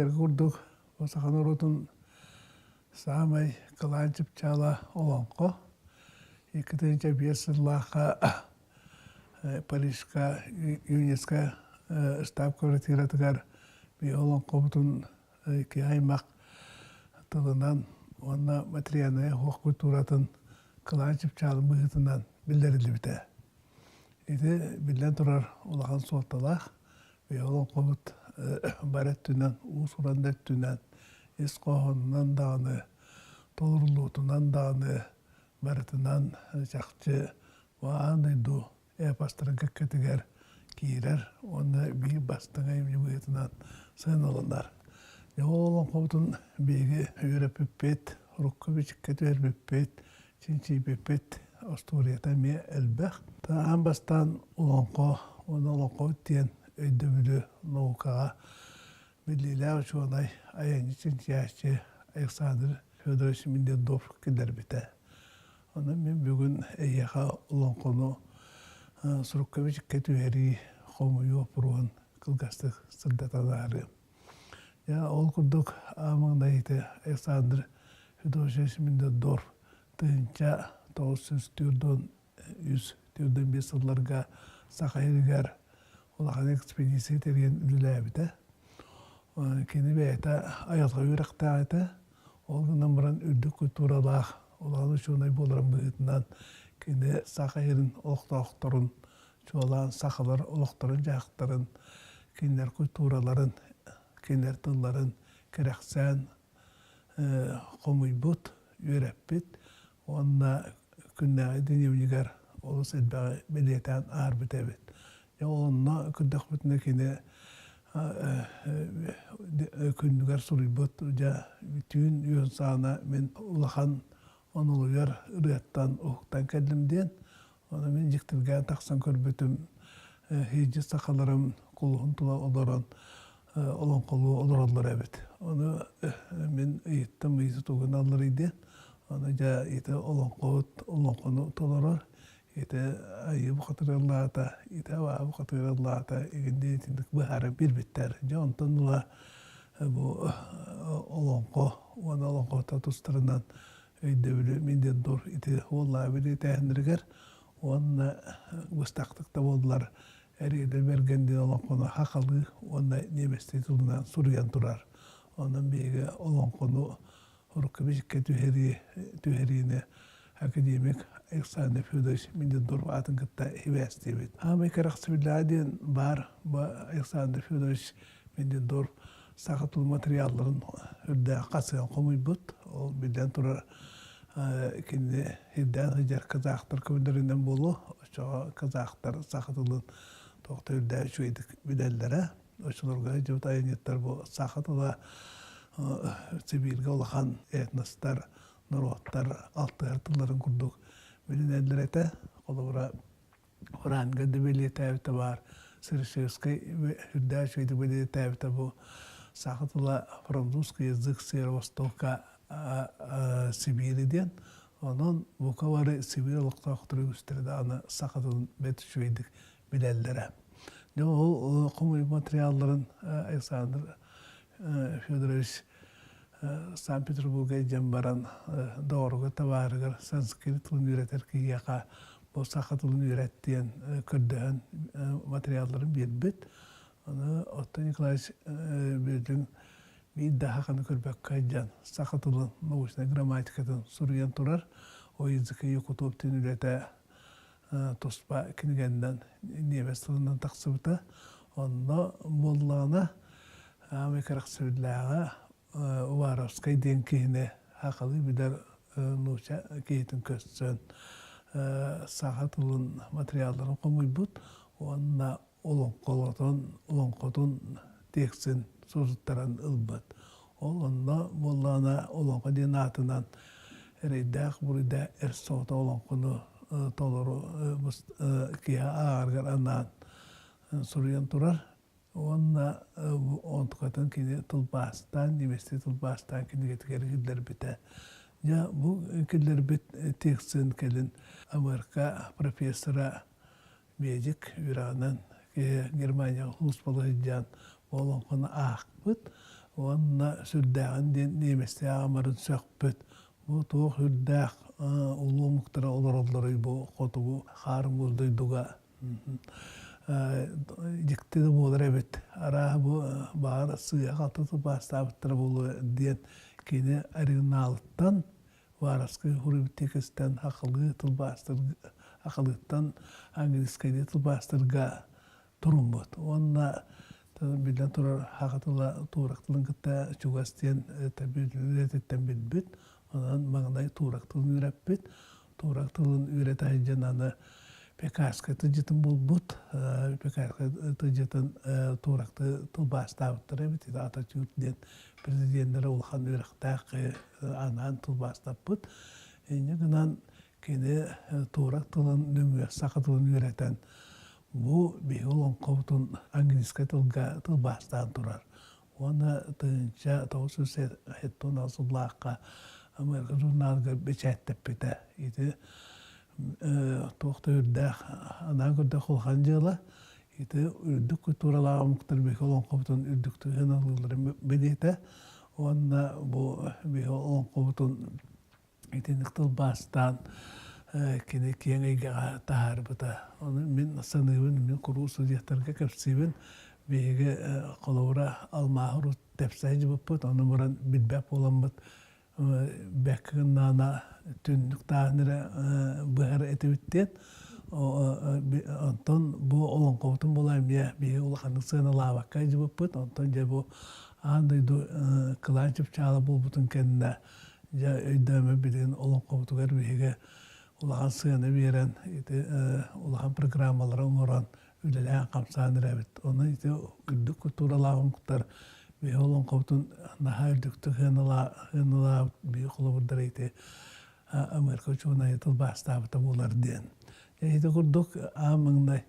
Билэргэ курдук, бу саха норуотун саамай кылаан чыпчаала олоҥхо. 2005 сыллаахха Парижка ЮНЕСКО штаб квартиратыгар биһи олоҥхобутун киһи аймах тылынан уонна материальнай оһох культуратын кылаан чыпчаалын быһыытынан биллэриллибитэ. Ити биллэн турар улахан суолталаах. Биһи олоҥхобут бары өттүнэн, уус-уран да өттүнэн, ис хоһоонунан даҕаны, толоруллуутунан даҕаны барытынан чахчы аан дойду эпостарын кэккэтигэр киирэр уонна биир бастыҥ айымньы быһыытынан сыаналанар. Дьэ ол олоҥхобутун биһиги үөрэппиппит, урукку бичиккэ түһэрбиппит, чинчийбиппит остуоруйата эмиэ элбэх. Аан бастаан олоҥхо уонна олоҥхобут диэн өйдөбүлү наукаҕа биллиилээх учуонай, айанньыт чинчийээччи Александр Федорович Мендельдов киллэрбитэ. Онон мин бүгүн эйиэхэ олоҥхону сурукка-бичиккэ түһэрии, хомуйуу боппуруоһун кылгастык сырдатан аарыам. Дьэ, ол курдук аан ити Александр Федосеевич Мендельдорф 1943 сылларга Саха сиригэр улахан экспедиция тэрийэн үлэлээбитэ. Кини бэйэтэ айылҕа үөрэхтээх этэ. Ол гынан баран үрдүк культуралаах улахан учуонай буоларын быһыытынан кини Саха сирин олохтоохторун, чуолаан сахалар олохторун-дьаһахтарын, кинилэр культураларын, кинилэр тылларын кэрэхсээн хомуйбут, үөрэппит уонна күннээҕи дневнигэр олус элбэҕи бэлиэтээн аарбыт эбит. Дьэ онно көрдөхпүтүнэ кини күннүгэр суруйбут дьэ түүн үөн саана мин улахан онолуйар ырыаттан уһуктан кэллим диэн ону мин дьиктиргээн тахсан көрбүтүм һиидьи сахаларым кулуһун тула олорон олоҥхолуу олороллор эбит. Ону мин ыйыттым ыйыты тугун алларый диэн. Ону дьэ ити олоҥхобут олоҥхону толорор ити айыы бухатырыллаата, ити абаа бухатырыллаата игин итинник быһааран биэрбиттэр. Дьэ онтон ыла бу олоҥхо уонна олоҥхото тустарынан өйдөбүлү мин диэн дур ити уоллаа билиэтээһиннэригэр уонна быстахтык да буоллар Эриэдэ Бэргэн диэн олоҥхону хахалыы уонна немецтии тылынан суруйан турар. Онон биһиги олоҥхону урукку бичиккэ түһэрии түһэриини академик Александр Федорович Мендельдорф аатын кытта сибээстиибит. Аамай кэрэхсэбиллээҕэ диэн баар бу Александр Федорович Мендельдорф саха тыл материалларын үрдээх хасыһан хомуйбут. Ол биллэн турар кинини ирдээн сылдьар казахтар көмөлөрүнэн буолуо. Оччоҕо казахтар саха тылын туох да үрдээх үчүгэйдик билэллэрэ. Оччолорго сылдьыбыт айанньыттар бу саха тыла Сибииргэ улахан этностар, норуоттар алтыһар тылларын курдук билинэллэр этэ. Холобура, Уранга да бэлиэтээбитэ баар, Сырышевскай үрдээх үчүгэйдик бэлиэтээбитэ бу саха тыла французский язык северо-востока Сибири диэн. Онон бука бары Сибиир олохтоохторо үгүстэрэ даҕаны саха тылын бэрт үчүгэйдик билэллэрэ. Дьэ ол хомуйуу материалларын Александр Федорович Санкт-Петербурга илдьэн баран доҕоругар табаарыгар санскрит тылын үөрэтэр киһиэхэ бу саха тылын үөрэт диэн көрдөһөн материалларын биэрбит. Аны Отто Николаевич Бүөтүн биир да саханы көрбөккө сылдьан саха тылын научнай грамматикатын суруйан турар. О языке якутов диэн үлэтэ туспа кинигэннэн ньиэмэс тылынан тахсыбыта. Онно буоллаҕына аамай кэрэхсэбиллээҕэ Уваровскай диэн киһини сахалыы билэр нуучча киһитин көрсөн саха тылын материалларын хомуйбут уонна олоҥхолотон олоҥхотун текстин суруттаран ылбыт. Ол онно буоллаҕына олоҥхо диэн аатынан эрэйдээх буруйдаах эр соҕотох олоҥхону толору киһи ааҕарыгар анаан суруйан турар. Уонна онтукатын кини тылбаастаан, немецтии тылбаастаан кинигэтигэр киллэрбитэ. Дьэ, бу киллэрбит текстин кэлин АМРК профессора медик үөрэҕинэн Германияҕа сулууспалыы сылдьан олоҥхону аахпыт. Уонна сүрдээҕин диэн немецтээх амарын сөхпүт. Бу туох үрдээх улуу омуктара олороллоруй бу хотугу хаар-муус дойдуга дьикти да буолар эбит. Арааһа бу баҕар сыыһа-халты тылбаастаабыттара буолуо диэн кини оригиналыттан Варовскай хуруйбут сахалыы тылбаастарга сахалыыттан английскайдыы тылбаастарга туруммут. Уонна биллэн турар саха тыла туурак тылын кытта чугас диэн үлэтиттэн билбит. Онон маҥнай туурак тылын үөрэппит. Туурак тылын үөрэтэ сылдьан аны Пекарскай тылдьытын булбут. Пекарскай тылдьытын тууракты тылбаастаабыттар эбит. Ататюрк диэн президеннэрэ улахан үөрэхтээх анаан тылбаастаппыт. Инньэ гынан кини туурак тылын нөҥүө саха тылын үөрэтэн бу биһиги олоҥхобутун английскай тылга тылбаастаан турар. Уонна 1976 сыллаахха Америка журналыгар бэчээттэппитэ. Ити туох да үрдээх, анаан көрдөх улахан дьыала. Ити үрдүк культуралаах омуктар биһиги олоҥхобутун үрдүктүк сыаналыылларын бэлиэтэ. Уонна бу биһиги олоҥхобутун итинник тылбаастаан кини киэҥ эйгэҕэ таһаарбыта. Ону мин саныыбын, мин куруук судьуйаттарга кэпсиибин. Биһиги холобура алмааһы урут тэпсэ сылдьыбыппыт, ону баран билбэт буоламмыт бэккэ гыннаҕына түннүк тааһын эрэ быһар этибит диэн. Онтон бу олоҥхобутун була эмиэ биһиги улаханнык сыаналаабакка сылдьыбыппыт. Онтон дьэ бу аан дойду кылаан чыпчаала буолбутун кэннэ дьэ өйдөөмө билигин олоҥхобутугар биһиги улахан сыана биэрэн ити улахан программалары оҥорон үлэлээн-хамсаан эрэбит. Онон ити үрдүк культуралаах омуктар биһи олоҥхобутун наһаа үрдүктүк сыаналаабыт биир холобурдара ити Америка учуонайа тылбаастаабыта буолар диэн. Ити курдук аан маҥнай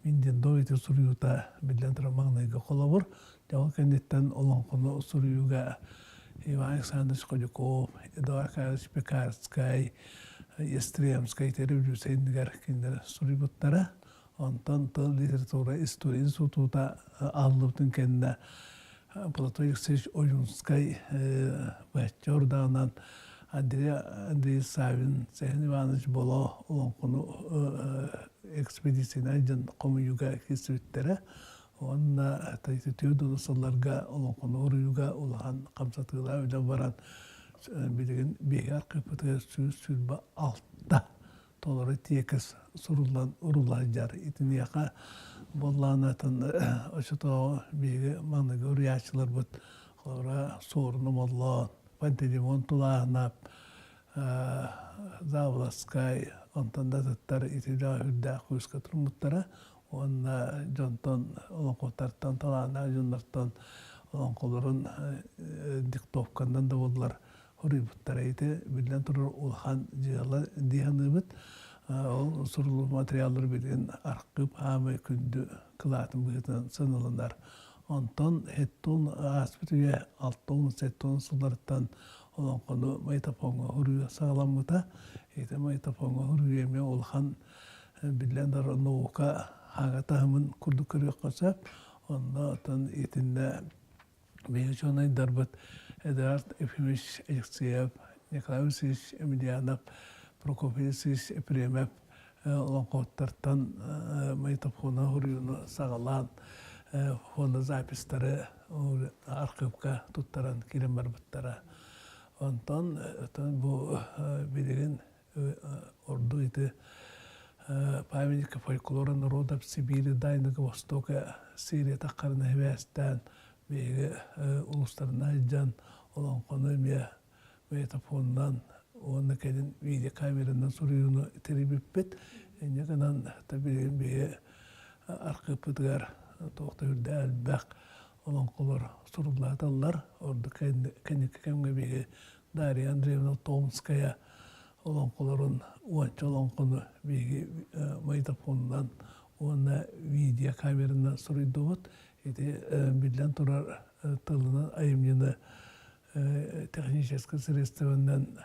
мин диэн ити суруйуута биллэн турар маҥнайгы холобур. Дьэ ол кэнниттэн олоҥхону суруйууга Иван Александрович Ходюков, Эдуард Аркадьевич Пекарскай, Ястремскай революция иннигэр кинилэр суруйбуттара. Онтон тыл, литература, история института аһыллыбытын кэннэ Платон Алексеевич Ойуунскай быһаччы ордоҕунан Андрей Андрей Савин, Сэһэн Иванович Боло олоҥхону экспедициянан дьон хомуйууга киирсибиттэрэ. Уонна түөрт сылларга олоҥхону уруйууга улахан хамсатыылаах үлэ баран билигин биһиги архыыппытыгар 126 толору тиэкис суруллан урулла сылдьар. Итиниэхэ буоллаҕына оччотооҕу биһиги маҥнайгы уруйааччыларбыт холобура Суорун Омоллоон, Пантелеймон Тулааһынап, Заболоцкай, онтон да атыттар ити үлэҕэ үрдээх күүскэ туруммуттара уонна дьонтон олоҥхоттартан талааннаах дьоннортон олоҥхолорун диктовканан да буоллар хоруйбуттара. Ити биллэн турар улахан дьыала дии саныыбыт. Ол суруллубут материаллар билигин архыып хаамай күндү кылаатын быһыытынан сыаналанар. Онтон хеттон ааспыт үйэ 60-70 сылларыттан олоҥхону магнитофоҥҥа хоруйа саҕаламмыта. Ити магнитофоҥҥа хоруйа эмиэ улахан биллэн турар наука хаҥа таһымын курдук көрүөххэ сөп. Онно оттон итиннэ Биһиги учуонайдарбыт Эдуард Ефимович Алексеев, Николай Васильевич Емельянов, Прокопий Алексеевич Ефремов олоҥхоһуттартан магнитофона суруйууну саҕалаан фонозаписьтары архыыпка туттаран киирэн барбыттара. Онтон бу билигин ордук ити памятника фольклора народов Сибири, Дальнего Востока Сирия таххарына сибээстээн биһиги улуустарынан сылдьан олоҥхону эмиэ магнитофонунан уонна кэлин видеокамеранан суруйууну тэрийбиппит. Инньэ гынан билигин биһиги архыыппытыгар туох да үрдээх элбэх олоҥхолор суруллааталлар. Ордук кэнники кэмҥэ биһиги Дарья Андреевна Томская олоҥхолорун уонча олоҥхону биһиги магнитофонунан уонна видеокамеранан суруйдубут. Ити биллэн турар тылынан айымньыны техническэй средствонан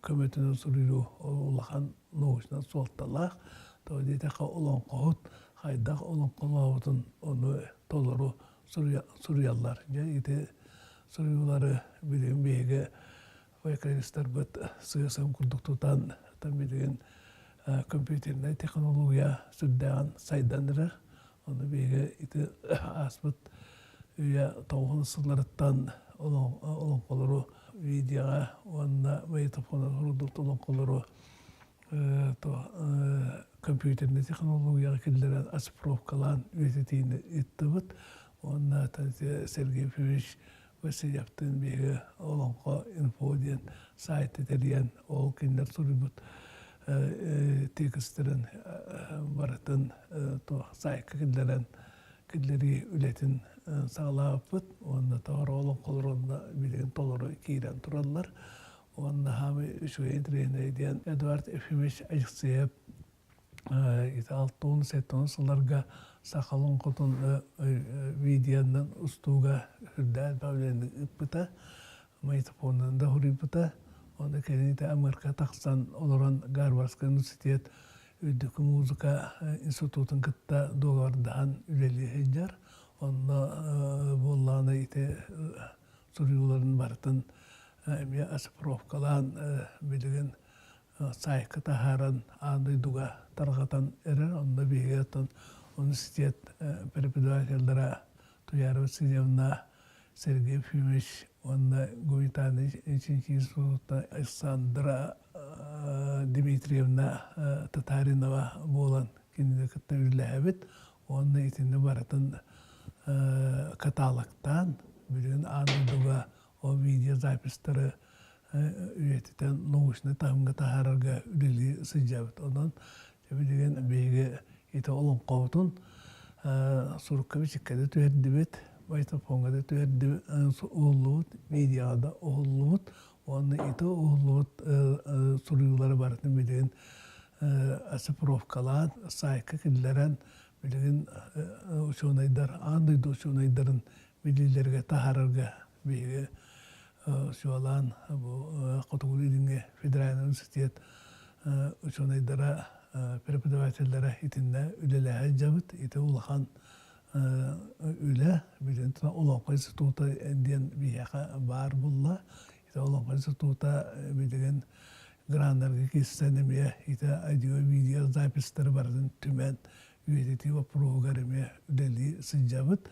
көмөтүнэн суруйуу улахан научнай суолталаах. Тоҕо диэтэххэ олоҥхоһут хайдах олоҥхолообутун ону толору суруйаллар. Дьэ ити. суруйуулары билигин биһиги фольклористарбыт сыа-сым курдук тутан, оттон билигин компьютернай технология сүрдээҕин сайдан эрэр. Ону биһиги ити ааспыт үйэ тоҕуһун сылларыттан олоҥхолору видеоҕа уонна магнитофонун суруйбут олоҥхолору компьютернай технологияҕа киллэрэн оцифровкалаан үйэтитиини ыыттыбыт. Уонна Сергей Ефимович Васильевтыын биһиги Олоҥхо инфо диэн сайты тэрийэн, ол кинилэр суруйбут текстэрин барытын туох сайтка киллэрэн киллэрии үлэтин саҕалаабыппыт уонна тоҕо олоҥхолор онно билигин толору киирэн тураллар. Уонна хаамай үчүгэй интэриэһинэй диэн Эдуард Ефимович Алексеев ити 60-70 сылларга саха олоҥхотун видеонан устууга үрдээн павлины ыыппыта, магнитофонунан да суруйбута. Оны кэлин ити Амырка тахсан олорон Гарвардскай университет үрдүкү музыка институтун кытта дуогабардаһан үлэлии сылдьар. Онно буоллаҕына ити суруйууларын барытын эмиэ оцифровкалаан билигин саайка таһааран аан дойдуга тарҕатан эрэр. Онно биһиги оттон университет преподавателлара Туяра Васильевна, Сергей Ефимович уонна гуманитарнай институтта Александра Дмитриевна Татаринова буолан кинини кытта үлэлээбит уонна итини барытын каталогтаан билигин аан дойдуга ол видеозаписьтары үйэтитэн научнай таһымҥа таһаарарга үлэлии сылдьабыт. Онон билигин биһиги ити олоҥхобутун сурукка бичиккэ да түһэрдибит, магнитофоҥҥа да түһэрдибит, уһуллубут, видеоҕа да уһуллубут. Уонна ити уһуллубут суруйуулары барытын билигин оцифровкалаан, сайтка киллэрэн, билигин учуонайдар, аан дойду учуонайдарын билиилэргэ таһаарарга биһиги чуолаан бу Хотугу Илиҥҥи федеральнай университет учуонайдара, преподавателлэрэ итиннэ үлэлэһэ сылдьабыт. Ити улахан үлэ, билигин Олоҥхо института диэн биһиэхэ баар буолла. Ити Олоҥхо института билигин граннарга киирсэн эмиэ ити аудио-видео записьтары барытын түмэн үйэтитии боппуруоһугар эмиэ үлэлии сылдьабыт.